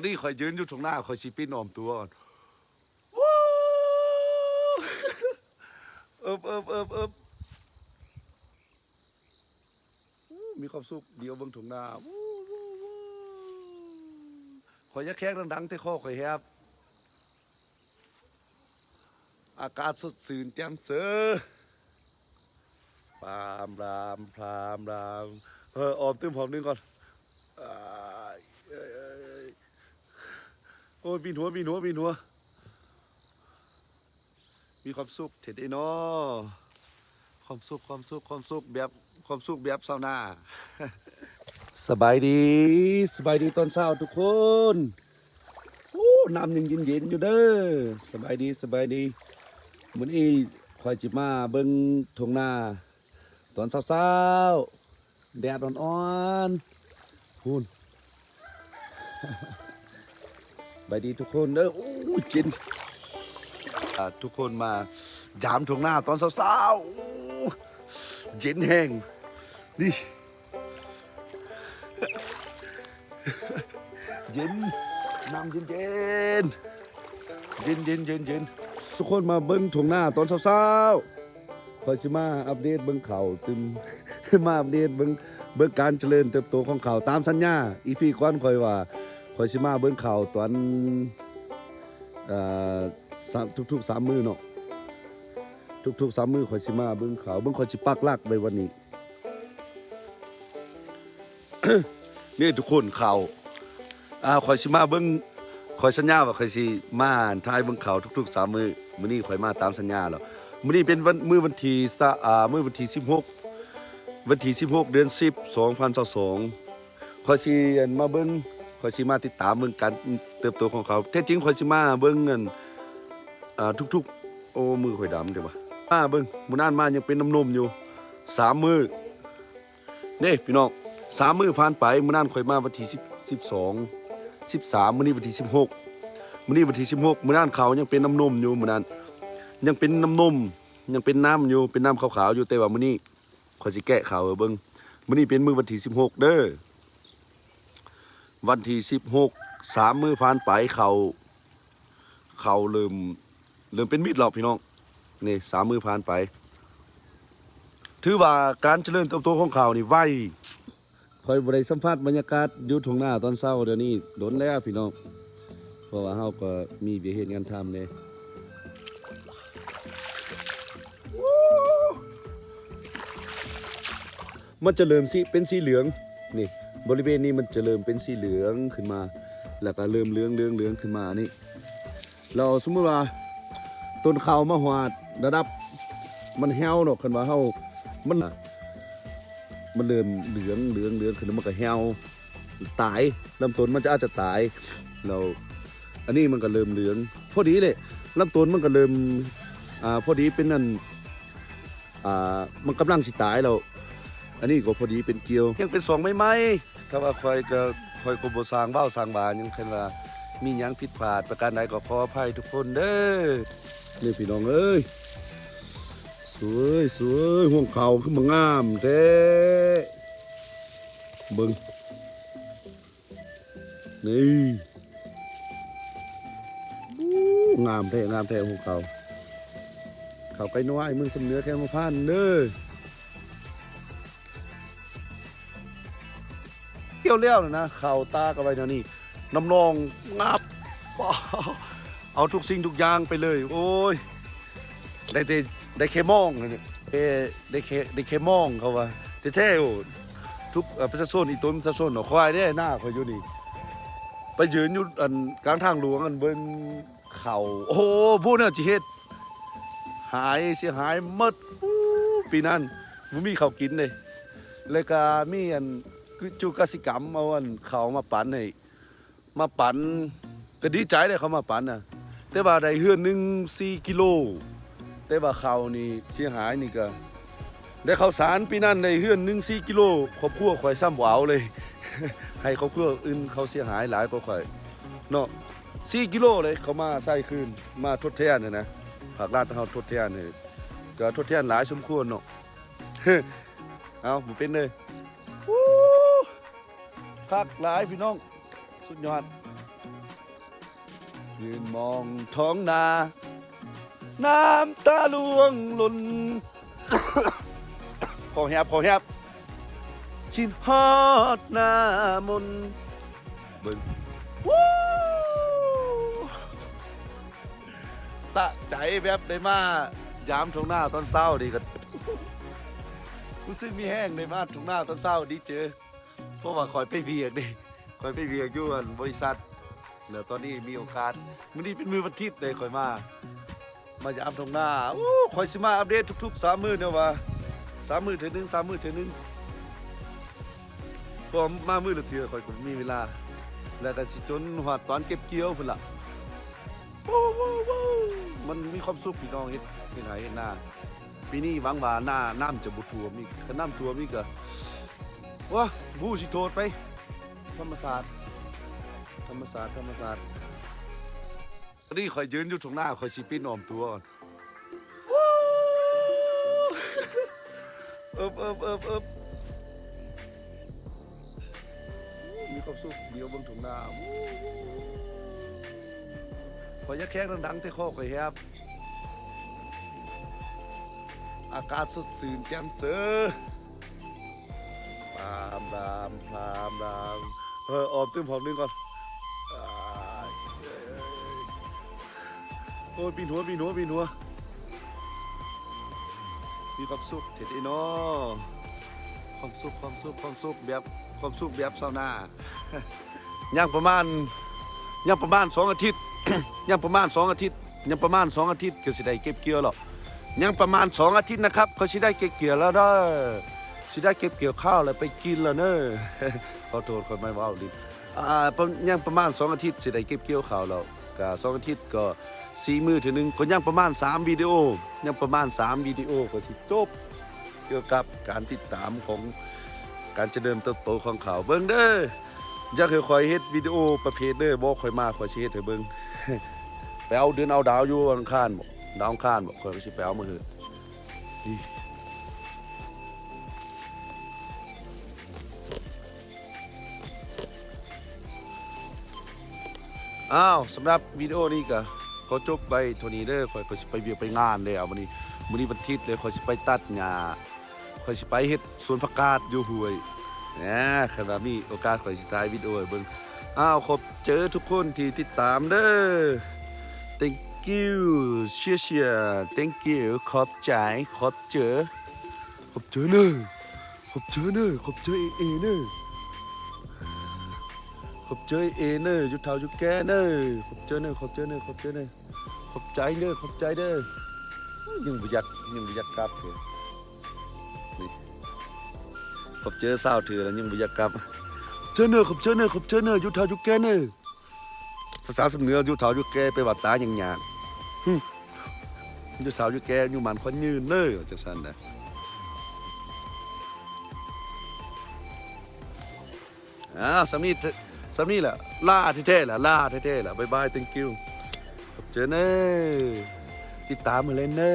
ນີ້ຂ້ອຍຢືນຢູ່ທົ່ງນາ ຂ້ອຍຊິປິ່ນອ້ອມຕົວກ່ອນ. ວູ້ ເອີບ ເອີບ ເອີບ ເອີບ. ວູ້ ມີຄວາມສຸກ ດຽວເບິ່ງທົ່ງນາ. ວູ້ ວູ້ ວູ້ ຂ້ອຍຢາກແຂກດັງໆ ແຕ່ຄໍຂ້ອຍແຫບ. ອາກາດສົດຊື່ນແຈ່ມເຊີ. ປາມລາມ ພາມລາມ. ເອີ ອ້ອມຕື່ມຮອບໜຶ່ງກ່ອນ. ອາຍ ເອີຍ ເອີຍ ເອີຍ. ໂອ້ຍ ວິນຫົວ ວິນຫົວ ວິນຫົວ. ມີຄວາມສຸກແທ້ເດເນາະ. ຄວາມສຸກ ຄວາມສຸກ ຄວາມສຸກແບບ ຄວາມສຸກແບບຊາວນາ. ສະບາຍດີ ສະບາຍດີຕອນເຊົ້າທຸກຄົນ. ໂອ້ ນ້ຳຍັງເຢັນໆຢູ່ເດີ. ສະບາຍດີ ສະບາຍດີ. ມື້ນີ້ຂ້ອຍຊິມາເບິ່ງທົ່ງນາຕອນເຊົ້າໆ ແດດອ່ອນໆ ພຸ້ນ. ສະບາຍດີທຸກຄົນເດີ. ໂອ້ ເຢັນ. ອ່າ ທຸກຄົນມາຢາມທົ່ງນາຕອນເຊົ້າໆ. ໂອ້ ເຢັນແຮງ. ນີ້ ເຢັນ ນ້ຳເຢັນໆ ເຢັນໆ ເຢັນໆ. ທຸກຄົນມາເບິ່ງທົ່ງນາຕອນເຊົ້າໆ. ຂ້ອຍຊິມາອັບເດດເບິ່ງເຂົ້າຕື່ມ ມາອັບເດດເບິ່ງ ເບິ່ງການຈະເລີນເຕີບໂຕຂອງເຂົ້າຕາມສັນຍາ. ອີພີກ່ອນຂ້ອຍວ່າຂ້ອຍຊິມາເບິ່ງເຂົ້າຕອນ ເອີ ສາມ ທຸກໆສາມມື້ເນາະ. ທຸກໆສາມມື້ຂ້ອຍຊິມາເບິ່ງເຂົ້າ. ເບິ່ງ ຂ້ອຍຊິປັກຫຼັກໄວ້ວັນນີ້. ນີ້ທຸກຄົນ ເຂົ້າ ອ່າ ຂ້ອຍຊິມາເບິ່ງ ຂ້ອຍສັນຍາວ່າຂ້ອຍຊິມາຖ່າຍເບິ່ງເຂົ້າທຸກໆສາມມື້. ມື້ນີ້ຂ້ອຍມາຕາມສັນຍາແລ້ວ. ມື້ນີ້ເປັນວັນ ມື້ວັນທີ ສະ ອ່າ ມື້ວັນທີສິບຫົກ ວັນທີສິບຫົກ ເດືອນສິບ ສອງພັນຊາວສອງ. ຂ້ອຍຊິ ອັນ ມາເບິ່ງ ຂ້ອຍຊິມາຕິດຕາມເບິ່ງການເຕີບໂຕຂອງເຂົາ. ແທ້ຈິງຂ້ອຍຊິມາເບິ່ງ ອັນ ອ່າ ທຸກໆ ໂອ້ ມືຂ້ອຍດຳເດ້ວະ. ມາເບິ່ງ ມື້ນັ້ນມາຍັງເປັນນ້ຳນົມຢູ່ ສາມມື້. ເດ້ພີ່ນ້ອງ ສາມມື້ຜ່ານໄປ. ມື້ນັ້ນຂ້ອຍມາວັນທີສິບ ສິບສອງ ສິບສາມ ມື້ນີ້ວັນທີສິບຫົກ ມື້ນີ້ວັນທີສິບຫົກ. ມື້ນັ້ນເຂົາຍັງເປັນນ້ຳນົມຢູ່ ມື້ນັ້ນຍັງເປັນນ້ຳນົມ ຍັງເປັນນ້ຳຢູ່ ເປັນນ້ຳຂາວໆຢູ່. ແຕ່ວ່າມື້ນີ້ຂ້ອຍຊິແກະເຂົ້າໃຫ້ເບິ່ງ. ມື້ນີ້ເປັນມື້ວັນທີສິບຫົກເດີ ວັນທີສິບຫົກ. ສາມມື້ຜ່ານໄປ ເຂົ້າ ເຂົ້າເລີ່ມ ເລີ່ມເປັນມິດແລ້ວພີ່ນ້ອງ. ນີ້ ສາມມື້ຜ່ານໄປ ຖືວ່າການຈະເລີນເຕີບໂຕຂອງເຂົານີ້ໄວ. ຂ້ອຍບໍ່ໄດ້ສຳຜັດບັນຍາກາດຢູ່ທົ່ງນາຕອນເຊົ້າດຽວນີ້ດົນແລ້ວພີ່ນ້ອງ ເພາະວ່າເຮົາກໍມີວຽກເຮັດງານທຳແດ່. ມັນຈະເລີ່ມຊິເປັນສີເຫຼືອງ ນີ້ ບໍລິເວນນີ້ມັນຈະເລີ່ມເປັນສີເຫຼືອງຂຶ້ນມາ ແລ້ວກໍເລີ່ມເຫຼືອງໆຂຶ້ນມານີ້. ແລ້ວສົມມຸດວ່າຕົ້ນເຂົ້າມາຮອດລະດັບມັນແຫ້ວເນາະ ຄັນວ່າເຮົາ ມັນ ມັນເລີ່ມເຫຼືອງ ເຫຼືອງ ເຫຼືອງຂຶ້ນ ມັນກໍແຫ້ວຕາຍ ລຳຕົ້ນມັນຈະອາດຈະຕາຍ. ແລ້ວອັນນີ້ມັນກໍເລີ່ມເຫຼືອງພໍດີເລີຍ ລຳຕົ້ນມັນກໍເລີ່ມ ອ່າ ພໍດີເປັນອັນ ອ່າ ມັນກຳລັງຊິຕາຍແລ້ວ. ອັນນີ້ກໍພໍດີເປັນກ່ຽວ ຍັງເປັນຊ່ວງໃໝ່ໆ. ຖ້າວ່າຂ້ອຍກໍ ຂ້ອຍກໍບໍ່ສ້າງເວົ້າສ້າງວ່າຫຍັງ ຄັນວ່າມີຫຍັງຜິດພາດປະການໃດກໍຂໍອະໄພທຸກຄົນເດີ. ນີ້ພີ່ນ້ອງເອີຍ ສວຍ ສວຍ ຮວງເຂົ້າຄືມາງາມແທ້ ເບິ່ງ. ນີ້ ອູ້ ງາມແທ້ ງາມແທ້ ຮວງເຂົ້າ ເຂົ້າໄກ່ນ້ອຍ ເມືອງຊຳເໜືອ ແຂວງຫົວພັນເດີ. ກ່ຽວແລ້ວນະ ເຂົ້າຕາກະໄວ້ແນວນີ້ ນ້ຳໜອງງາບ ເອົາທຸກສິ່ງທຸກຢ່າງໄປເລີຍ. ໂອ້ຍ ໄດ້ແຕ່ ໄດ້ແຄ່ມອງ ແຕ່ ໄດ້ແຄ່ ໄດ້ແຄ່ມອງ ເຂົາວ່າແທ້ໆ. ໂອ້ ທຸກ ເອີ ປະຊາຊົນ ອີຕົນປະຊາຊົນເນາະ ຄວາຍເດ້ ນາຂ້ອຍຢູ່ນີ້ ໄປຢືນຢູ່ ອັນ ກາງທາງຫຼວງ ອັນ ເບິ່ງເຂົ້າ. ໂອ້ໂຫ ບໍ່ແນວຊິເຮັດ ຫາຍ ເສຍຫາຍໝົດ. ໂອ້ ປີນັ້ນບໍ່ມີເຂົ້າກິນເດ້ ແລ້ວກະມີ ອັນ ຈຸກະສິກຳ ເອົາ ອັນ ເຂົ້າມາປັນໃຫ້ ມາປັນ ກໍດີໃຈເດ້ ເຂົາມາປັນນະ ແຕ່ວ່າໄດ້ເຮືອນໜຶ່ງສີ່ກິໂລ ແຕ່ວ່າເຂົ້ານີ້ເສຍຫາຍນີ້ກໍ ໄດ້ເຂົ້າສານ ປີນັ້ນໄດ້ເຮືອນໜຶ່ງສີ່ກິໂລ ຄອບຄົວຂ້ອຍຊ້ຳບໍ່ເອົາເລີຍ ໃຫ້ຄອບຄົວອື່ນເຂົາເສຍຫາຍຫຼາຍກວ່າຂ້ອຍເນາະ. ສີ່ກິໂລເລີຍ ເຂົາມາໃສ່ຄືນ ມາທົດແທນຫັ້ນນະ ພາກລັດເຮົາທົດແທນໃຫ້ ກໍທົດແທນຫຼາຍສົມຄວນເນາະ. ເອົາ ບໍ່ເປັນເລີຍ. ໂອ້ ຄັກຫຼາຍພີ່ນ້ອງ ສຸດຍອດ. ຢືນມອງທ້ອງນາ ນ້ຳຕາລ່ວງຫຼົ່ນ ຂໍແຮບ ຂໍແຮບ ຄິດຮອດໜ້າມົນ ເບິ່ງ ວູ້ ສະໃຈແບບໄດ້ມາຢາມທົ່ງນາຕອນເຊົ້ານີ້ກໍ ຮູ້ສຶກມີແຮງໄດ້ມາທົ່ງນາຕອນເຊົ້າ ດີເຈີ ເພາະວ່າຂ້ອຍໄປວຽກເດ້ ຂ້ອຍໄປວຽກຢູ່ ອັນ ບໍລິສັດ ແລ້ວຕອນນີ້ມີໂອກາດ ມື້ນີ້ເປັນມື້ວັນທິດເດ້ ຂ້ອຍມາ ມາຢາມທົ່ງນາ. ໂອ້ ຂ້ອຍຊິມາອັບເດດທຸກໆສາມມື້ແນວວ່າ ສາມມື້ເທື່ອໜຶ່ງ ສາມມື້ເທື່ອໜຶ່ງ ເພາະວ່າມາມື້ລະເທື່ອ ຂ້ອຍກໍບໍ່ມີເວລາ ແລ້ວກໍຊິຈົນຮອດຕອນເກັບກ່ຽວພຸ້ນລະ. ໂອ້ ມັນມີຄວາມສຸກພີ່ນ້ອງ ເຮັດ ເຮັດໄຮ່ເຮັດນາ. ປີນີ້ຫວັງວ່ານ້າ ນ້ຳຈະບໍ່ຖ້ວມອີກ ຄັນນ້ຳຖ້ວມອີກກໍ ໂອ້ ບໍ່ຮູ້ຊິໂທດໃຜ ທຳມະຊາດ ທຳມະຊາດ ທຳມະຊາດ. ຕອນນີ້ຂ້ອຍຢືນຢູ່ທົ່ງນາ ຂ້ອຍຊິປິ່ນອ້ອມຕົວກ່ອນ ວູ້ ເອິບ ເອິບ ເອິບ ເອິບ ມີຄວາມສຸກ ດຽວເບິ່ງທົ່ງນາ ວູ້ ຂ້ອຍຢາກແຂງດັງໆ ແຕ່ຄໍຂ້ອຍແຫບ ອາກາດສົດຊື່ນແຈ່ມເຊີ ພາມ ພາມ ພາມ ພາມ ເອີ ອອມຕື່ມຫອມໜຶ່ງກ່ອນ ໂອ້ຍ ປິ່ນຫົວ ປິ່ນຫົວ ປິ່ນຫົວ ມີຄວາມສຸກແທ້ໆເນາະ ຄວາມສຸກ ຄວາມສຸກ ຄວາມສຸກແບບ ຄວາມສຸກແບບຊາວນາ. ຍັງປະມານ ຍັງປະມານສອງອາທິດ ຍັງປະມານສອງອາທິດ ຍັງປະມານສອງອາທິດກໍຊິໄດ້ເກັບກ່ຽວແລ້ວ ຍັງປະມານສອງອາທິດນະຄັບ ກໍຊິໄດ້ເກັບກ່ຽວແລ້ວເດີ ຊິໄດ້ເກັບກ່ຽວຂ້າວແລ້ວໄປກິນແລ້ວເນີ ຂໍໂທດ ຂ້ອຍມາເວົ້າຫຼິ້ນ ອ່າ ປະ ຍັງປະມານສອງອາທິດຊິໄດ້ເກັບກ່ຽວຂ້າວແລ້ວ ກະສອງອາທິດກໍສີ່ມື້ເທື່ອໜຶ່ງ ກໍຍັງປະມານສາມວິດີໂອ ຍັງປະມານສາມວິດີໂອກໍຊິຈົບ ກ່ຽວກັບການຕິດຕາມຂອງການຈະເລີນເຕີບໂຕຂອງເຂົາ. ເບິ່ງເດີ ຢາກໃຫ້ຂ້ອຍເຮັດວິດີໂອປະເພດເດີ ບອກຂ້ອຍມາ ຂ້ອຍຊິເຮັດໃຫ້ເບິ່ງ ໄປເອົາເດືອນເອົາດາວຢູ່ວັນອັງຄານບໍ ດາວອັງຄານບໍ ຂ້ອຍກໍຊິໄປເອົາມາໃຫ້. ອ້າວ ສຳລັບວິດີໂອນີ້ກໍຂໍຈົບໄວ້ເທົ່ານີ້ເດີ ຂ້ອຍກໍຊິໄປວຽກໄປງານແລ້ວມື້ນີ້ ມື້ນີ້ວັນທິດເລີຍ ຂ້ອຍຊິໄປຕັດຫຍ້າ ຂ້ອຍຊິໄປເຮັດສວນຜັກກາດຢູ່ຫ້ວຍ ແໜ ຄັນວ່າມີໂອກາດຂ້ອຍຊິຖ່າຍວິດີໂອໃຫ້ເບິ່ງ. ອ້າວ ຂອບໃຈທຸກຄົນທີ່ຕິດຕາມເດີ thank you ເຊຍ thank you ຂອບໃຈ ຂອບໃຈ ຂອບໃຈເດີ ຂອບໃຈເດີ ຂອບໃຈເອເດີ ຂອບໃຈເອເດີ ຢູ່ເຖົ້າຢູ່ແກ່ເດີ ຂອບໃຈເດີ ຂອບໃຈເດີ ຂອບໃຈເດີ ຂອບໃຈເດີ ຂອບໃຈເດີ. ຍັງບໍ່ຢາກ ຍັງບໍ່ຢາກກັບເທື່ອນີ້ ຂອບໃຈຊາວເທື່ອແລ້ວຍັງບໍ່ຢາກກັບ ຂອບໃຈເດີ ຂອບໃຈເດີ ຂອບໃຈເດີ ຢູ່ເຖົ້າຢູ່ແກ່ເດີ. ພາສາສຳເໜືອ ຢູ່ເຖົ້າຢູ່ແກ່ ແປວ່າຕາຍຍັງຍາກ ຫຶ ຢູ່ເຖົ້າຢູ່ແກ່ ອາຍຸໝັ້ນຂວັນຍືນເດີ ວ່າຈັ່ງຊັ້ນນະ. ອ່າ ສ່ຳນີ້ ສ່ຳນີ້ແຫຼະ ລາແທ້ໆລະ ລາແທ້ໆລະ ບາຍບາຍ thank you ຂອບໃຈເນີ ຕິດຕາມໃຫ້ແລ້ວເນີ.